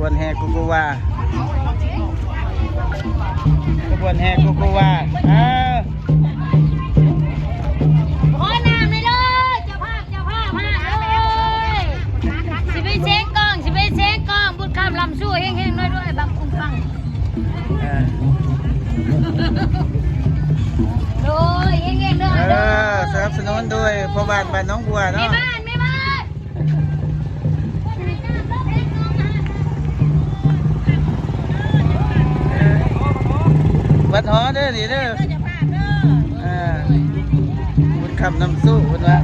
ຂະບວນແຫ່ໂກໂກວາ ຂະບວນແຫ່ໂກໂກວາ ອ້າວ ຂໍນ້ຳແດ່ເດີ ເຈົ້າພາບ ເຈົ້າພາບ ມາເອີຍ ຊິໄປເສັງກ້ອງ ຊິໄປເສັງກ້ອງ ບຸນຄຳລຳຊູ ເຮັງໆ ລວຍໆ ບັງປຸງປັງ ເອີ ໂດຍ ເຮັງໆ ເດີ ເອີ ສະໜັບສະໜູນໂດຍພໍ່ບ້ານ ບ້ານໜອງບົວເນາະ ແມ່ບ້ານ ແມ່ບ້ານ. ວັດຫໍເດີນີ້ເດີ ເອີ ບຸນຄຳນຳໂຊກເພິ່ນວ່າ.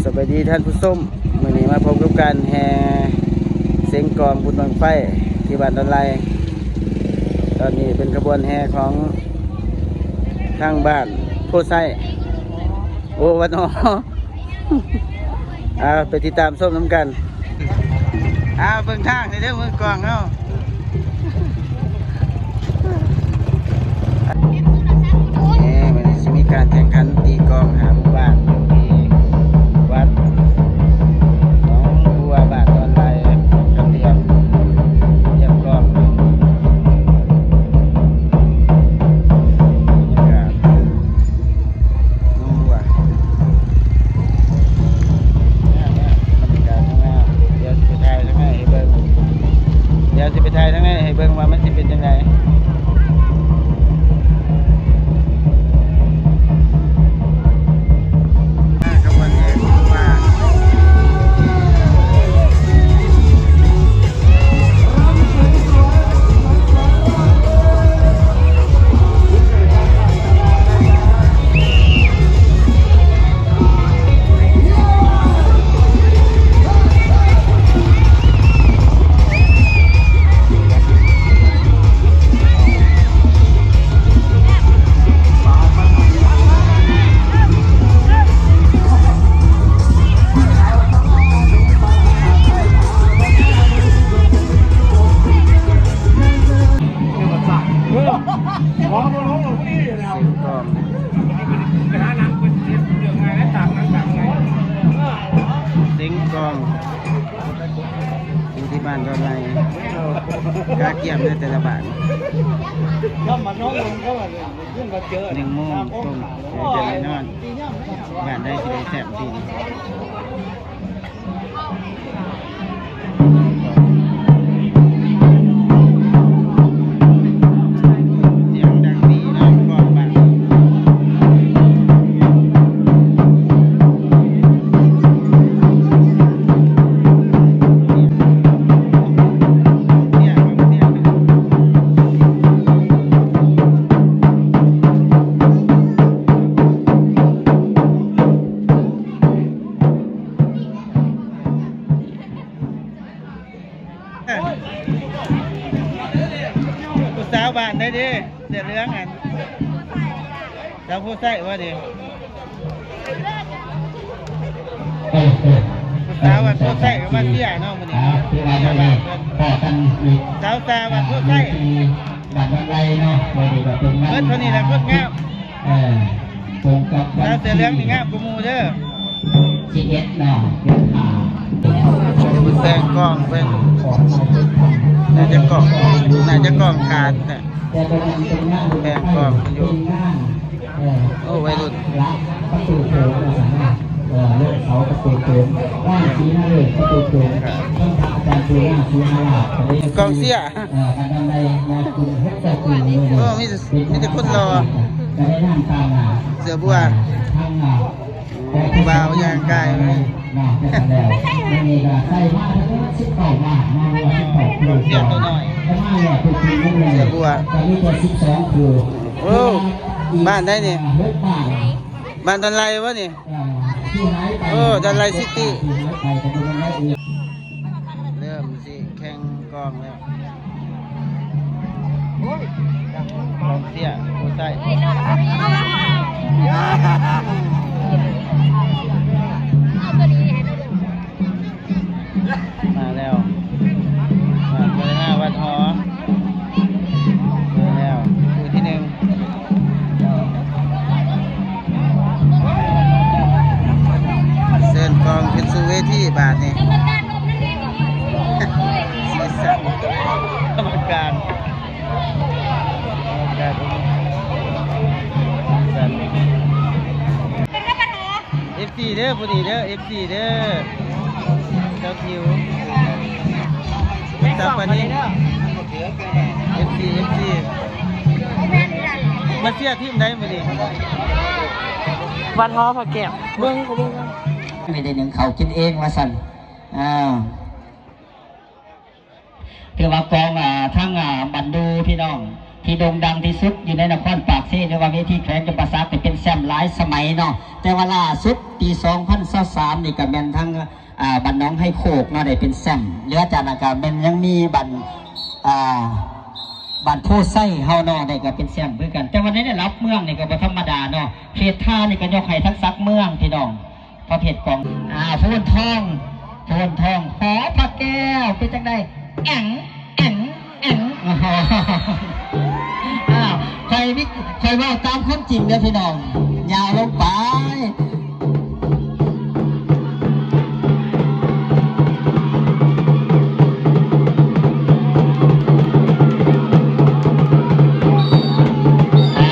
ສະບາຍດີທ່ານຜູ້ຊົມ ມື້ນີ້ມາພົບກັບການແຫ່ເສັງກ້ອງບຸນບັ້ງໄຟທີ່ບ້ານດອນໄລ. ຕອນນີ້ເປັນຂະບວນແຫ່ຂອງທາງບ້ານໂພໄຊ ໂອ້ ວັດຫໍ. ເອົາ ໄປຕິດຕາມຊົມນຳກັນ. ເອົາ ເບິ່ງທາງນີ້ເດີ ມືກອງເຮົາ. ເອີ ມື້ນີ້ຊິມີການແຂ່ງຂັນຕີກອງຫາໝູ່ບ້ານຢູ່ທີ່ວັດໜອງບົວ ບ້ານດອນໄລ ກັນເດືອນ ຮຽບກອງ. ບັນຍາກາດໜອງບົວ ບັນຍາກາດງາມໆ ດຽວຊິໄປຖ່າຍທາງໃນໃຫ້ເບິ່ງ ດຽວຊິໄປຖ່າຍທາງໃນໃຫ້ເບິ່ງວ່າມັນຊິເປັນຈັ່ງໃດ. ມາຂະບວນແຫ່ກຸມມາ. ເສັງກອງ ເສັງກອງ ຢູ່ທີ່ບ້ານດອນໄລ ກະກຽມເດີແຕ່ລະບ້ານ. ໜຶ່ງໂມງຕົງ ແນ່ນອນ ບ້ານໃດຊິໄດ້ແຊມຊີ. ສຽງດັງດີເນາະ ກອງບ້ານ. ຜູ້ສາວບ້ານໃດເດ ເສື້ອເຫຼືອງຫັ້ນ ສາວໂພໄຊບໍ່ນີ້? ຜູ້ສາວບ້ານໂພໄຊກໍມາເຊຍເນາະມື້ນີ້ ອ່າ ເຊຍບ້ານເພິ່ນ ສາວສາວບ້ານໂພໄຊ ບ້ານດອນໄລເນາະ ມື້ນີ້ກໍເປັນງານ ເບິດເທົ່ານີ້ແຫຼະ ຄົນງາມ. ເອີ ຕົງກັບວັນທີ ສາວເສື້ອເຫຼືອງນີ້ງາມກວ່າໝູ່ເດີ ສິບເອັດເນາະ ເດືອນຫ້າ ແບ່ງກ້ອງເບິ່ງ ໜ້າຈະກ້ອງ ໜ້າຈະກ້ອງຂາດແຫຼະ ແຕ່ບໍ່ແມ່ນເປັນງານ ແບ່ງກ້ອງຢູ່ ເປັນງານ ເອີ ໂອ້ ໄວລຸ້ນ ລະປະຕູໂຂງວ່າຊັ້ນເນາະ ເອີ ເລີກເສົາປະຕູໂຂງ ລາສີນະເລີດປະຕູໂຂງ ທ່ານພະອາຈານປູນາສີມາລາດ ກອງເຊຍ ເອີ ກັນໄດ້ມາກຸ່ມເຮັດເຈົ້າກຸ່ມນີ້ ໂອ້ ມີແຕ່ ມີແຕ່ຄົນຫຼໍ່ ກໍໄດ້ນຳຕາມມາ ເສື້ອບົວ ເອີ ທາງ ຜູ້ບ່າວຍ່າງກາຍມາ ເນາະ ຈັກແລ້ວ ມື້ນີ້ກໍໃສ່ມາທັງໝົດສິບເກົ້າບ້ານເນາະ ສິບເກົ້າຄູ່ ເສື້ອຕົວນ້ອຍ ປະມານຮ້ອຍກວ່າຄູ່ ເສື້ອບົວ ກໍມີແຕ່ສິບສອງຄູ່ ໂອ້ ບ້ານໃດນີ້? ຫົກບ້ານ ບ້ານດອນໄລບໍ່ນີ້? ເອີ ທີ່ຫາຍໄປ ໂອ້ ດອນໄລຊິຕິ ທີ່ຫາຍໄປກໍບໍ່ແມ່ນໃດອື່ນ ເລີ່ມຊິ ແຂ່ງກອງແລ້ວ ກອງເຊຍໂພໄຊ ມາແລ້ວ ມາແລ້ວ ວັດຫໍ ມາແລ້ວ ຄູ່ທີໜຶ່ງ ເຊີນກອງຂຶ້ນສູ່ເວທີບາດນີ້. ເດີ ຜູ້ນີ້ເດີ ເອັບຊີເດີ ເຈົ້າທິວ ສາວປານິນ ເອັບຊີ ເອັບຊີ ມາເຊຍທີມໃດມື້ນີ້? ວັດຫໍພະແກ້ວ ເບິ່ງກໍເບິ່ງ ໄດ້ໜຶ້ງເຂົ້າກິນເອງວ່າຊັ້ນ ອ່າ. ຖືວ່າກອງ ອ່າ ທັງ ອ່າ ບັນດູພີ່ນ້ອງ ທີ່ໂດ່ງດັງທີ່ສຸດຢູ່ໃນນະຄອນປາກເຊ ຫຼືວ່າເວທີແຂວງຈຳປາສັກ ໄດ້ເປັນແຊ້ມຫຼາຍສະໄໝເນາະ ແຕ່ວ່າລ່າສຸດປີສອງພັນຊາວສາມນີ້ກໍແມ່ນທັງ ອ່າ ບ້ານໜອງໄຮໂຄກເນາະ ໄດ້ເປັນແຊ້ມ ເຫຼືອຈາກນັ້ນກໍແມ່ນຍັງມີບ້ານ ອ່າ ບ້ານໂພໄຊເຮົາເນາະ ໄດ້ກໍເປັນແຊ້ມຄືກັນ ແຕ່ວ່າໃນລະດັບເມືອງນີ້ກໍບໍ່ທຳມະດາເນາະ ເຂດທ່ານີ້ກໍຍົກໃຫ້ທັງສັກເມືອງພີ່ນ້ອງ. ປະເພດກອງ ອ່າ ໂພນທອງ ໂພນທອງ ຫໍພະແກ້ວ ເປັນຈັ່ງໃດ? ແອງ ແອງ ແອງ ອ່າ ຂ້ອຍມີ ຂ້ອຍເວົ້າຕາມຄວາມຈິງເດີພີ່ນ້ອງ ຍາວລົງໄປ ອ່າ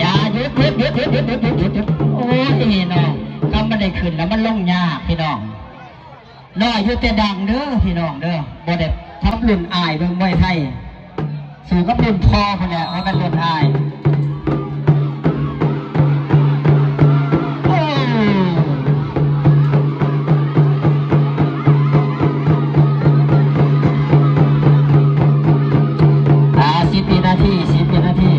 ຢ່າ ຢຸດ ຢຸດ ຢຸດ ໂອ້ຍ ເນາະ. ຄຳມັນໄດ້ຂຶ້ນແລ້ວມັນລົງຍາກພີ່ນ້ອງ ນ້ອຍຢູ່ແຕ່ດັງເດີພີ່ນ້ອງເດີ ບໍ່ໄດ້ທັບລຸ້ນອ້າຍເບິ່ງມວຍໄທ ສູ້ກັບລຸ້ນພໍ່ພຸ້ນແຫຼະ ບໍ່ແມ່ນລຸ້ນອ້າຍ ໂອ້ ອ່າ ສິບວິນາທີ ສິບວິນາທີ.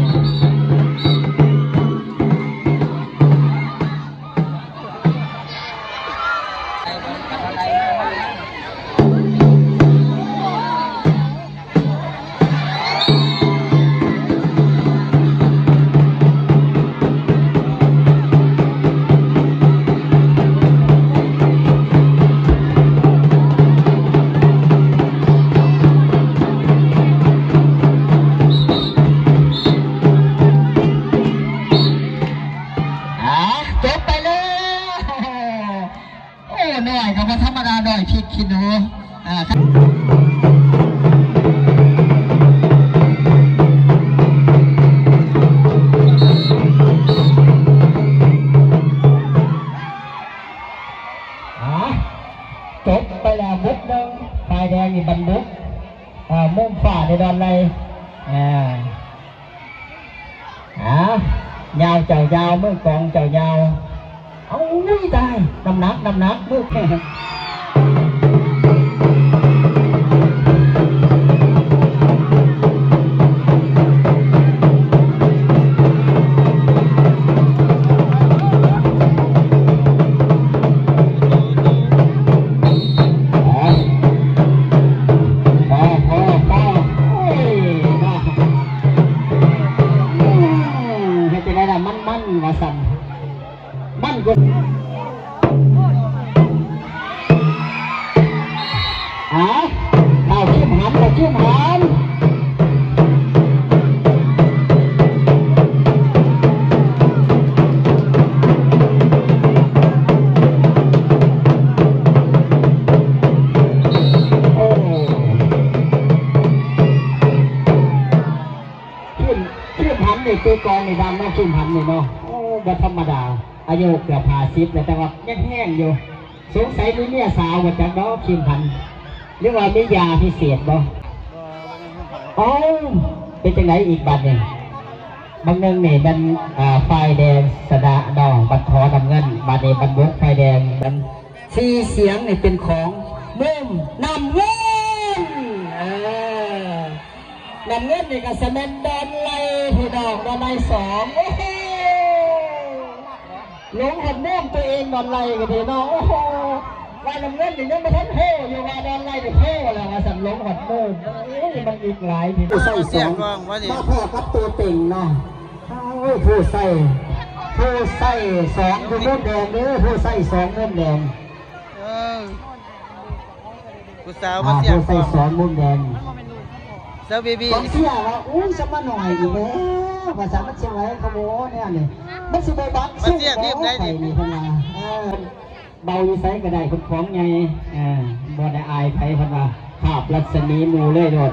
ອ່າ ຈົບໄປແລ້ວ ໂອ້ ນ້ອຍກໍບໍ່ທຳມະດາ ນ້ອຍພິກຂີ້ໜູ ອ່າ ອ່າ ຈົບໄປແລ້ວບຸກໜຶ່ງ ຝ່າຍແດງນີ້ບັນບຸກ ອ່າ ມຸມຟ້າໄດ້ດອນໄລ່ ອ່າ ອ່າ ຍາວເຈົ້າຍາວ ມືກອງເຈົ້າຍາວ ເອົາ ອຸ້ຍ ຕາຍ ນ້ຳໜັກ ນ້ຳໜັກ ມື ພໍ ພໍ ພໍ ພໍ ໂອ້ຍ ເນາະ ອືມ ເຮັດຈັ່ງໃດລະ ມັນໆ ວ່າຊັ້ນ ມັນກໍ ອ່າ ເອົາ ຄິມຫັນ ເອົາ ຄິມຫັນ ໂອ້ ຄິມ ຄິມຫັນນີ້ ຕີກອງນີ້ດັງເນາະ ຄິມຫັນນີ້ເນາະ ໂອ້ ບໍ່ທຳມະດາ ອາຍຸເກືອບຫ້າສິບແລ້ວ ແຕ່ວ່າຍັງແຮງຢູ່ ສົງໄສມີເມຍສາວບໍ່ຈັກດອກ ຄິມຫັນ ຫຼືວ່າມີຢາພິເສດບໍ່? ເອົ້າ ເປັນຈັ່ງໃດອີກບາດນີ້? ບາງໜຶ່ງນີ້ແມ່ນ ອ່າ ຝ່າຍແດງຊະນະເນາະ ບັນຫໍນ້ຳເງິນ ບາດນີ້ບັນບົກຝ່າຍແດງ ສີ່ສຽງນີ້ເປັນຂອງມຸມນ້ຳເງິນ ເອີ ນ້ຳເງິນນີ້ກໍສະແມ່ນດອນໄລ່ພີ່ນ້ອງ ດອນໄລ່ສອງ ໂອ້ໂຫ ຫຼົງຮອດມຸມຕົວເອງ ດອນໄລ່ກໍດີເນາະ ໂອ້ໂຫ ວ່ານ້ຳເງິນນີ້ຍັງບໍ່ທັນໂພຢູ່ ວ່າດອນໄລ່ນີ້ໂພແລ້ວວ່າຊັ້ນ ຫຼົງຮອດມຸມ ໂອ້ຍ ມັນອີກຫຼາຍພີ່ນ້ອງ ຜູ້ໃສ່ສອງ ມາພໍ້ກັບຕົວເຕັງເນາະ ໂອ້ຍ ຜູ້ໃສ່ ຜູ້ໃສ່ສອງຢູ່ມຸມແດງເດີ ຜູ້ໃສ່ສອງມຸມແດງ ເອີ ຜູ້ສາວມາ ອ່າ ສຽງ ຜູ້ໃສ່ສອງມຸມແດງ ສາວບີບີ ກອງເຊຍວ່າ ໂອ້ຍ ສະມາໜ້ອຍອີກແລ້ວ ວ່າຊັ້ນ ມັນຊິໄຫວເຂົາບໍ່ແນວນີ້ ມັນຊິບໍ່ບັກ ມາເຊຍທີມໃດນີ້ ນີ້ເພິ່ນວ່າ ເອີ ເບົາຢູ່ໃສກໍໄດ້ ເພິ່ນຂອງໃຫຍ່ ເອີ ບໍ່ໄດ້ອາຍໃຜ ເພິ່ນວ່າ ຄາບລັດສະໝີໝູ່ເລີຍໂລດ.